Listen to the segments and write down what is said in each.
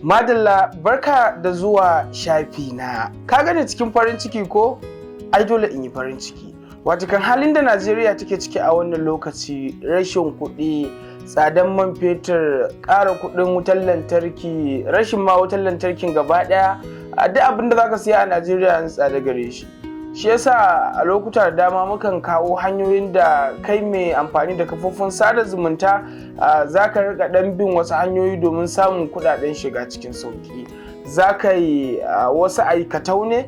Madalla, barka da zuwa shafi na. Ka gane cikin farin ciki ko? Ai dole in yi farin ciki. Watakan halin da Najeriya take ciki a wannan lokaci, rashin kuɗi, tsadan man fetur, ƙara kuɗin wutar lantarki, rashin ma wutar lantarkin gaba ɗaya, a duk abin da zaka siya a Najeriya an tsada gare shi. Shi yasa a lokuta da dama mukan kawo hanyoyin da kai mai amfani da kafofin sada zumunta za ka rika dan bin wasu hanyoyi domin samun kudaden shiga cikin sauki. Za ka yi wasu aikatau ne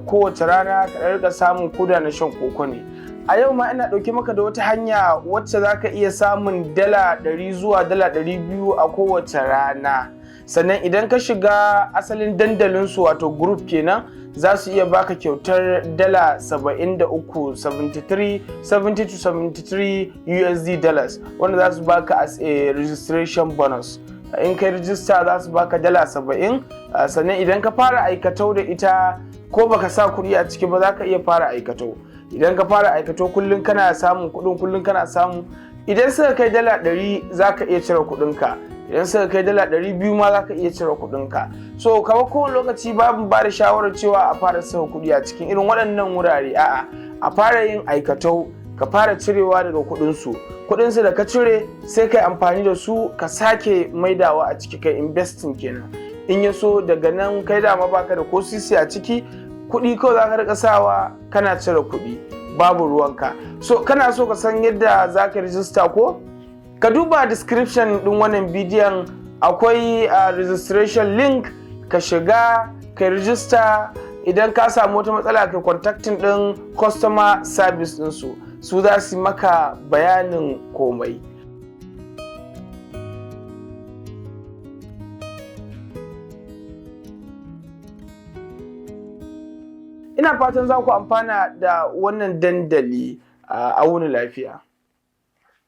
kowace rana ka rika samun kuda na shan koko ne. A yau ma ina ɗauke maka da wata hanya wacce za ka iya samun $100 zuwa $200 a kowace rana. Sannan idan ka shiga asalin dandalinsu, wato group kenan, za su iya baka kyautar $73, 73, 70 to 73 USD dollars, wanda za su baka as a registration bonus. In kai rijista za su baka $70. Sannan idan ka fara aikatau da ita, ko baka sa kuɗi a ciki ba, za ka iya fara aikatau. Idan ka fara aikatau, kullum kana samun kuɗin, kullum kana samu. Idan suka kai $100 za ka iya cire kuɗinka. Idan suka kai $200 ma za ka iya cire kuɗinka. So kamar kowane lokaci, babu ba da shawarar cewa a fara saka kuɗi a cikin irin waɗannan wurare. A'a, a fara yin aikatau, ka fara cirewa daga kuɗinsu. Kuɗinsu da ka cire, sai kai amfani da su ka sake maidawa a ciki, kai investing kenan. In ya so daga nan, kai dama baka da ko sisi a ciki, kuɗi kawai za ka rika sawa kana cire kuɗi, babu ruwanka. So kana so ka san yadda za ka rijista ko? Ka duba description din wannan bidiyon, akwai registration link, ka shiga ka rijista. Idan ka samu wata matsala, ka contacting din customer service ɗinsu, su za su maka bayanin komai. Ina fatan za ku amfana da wannan dandali. A wuni lafiya.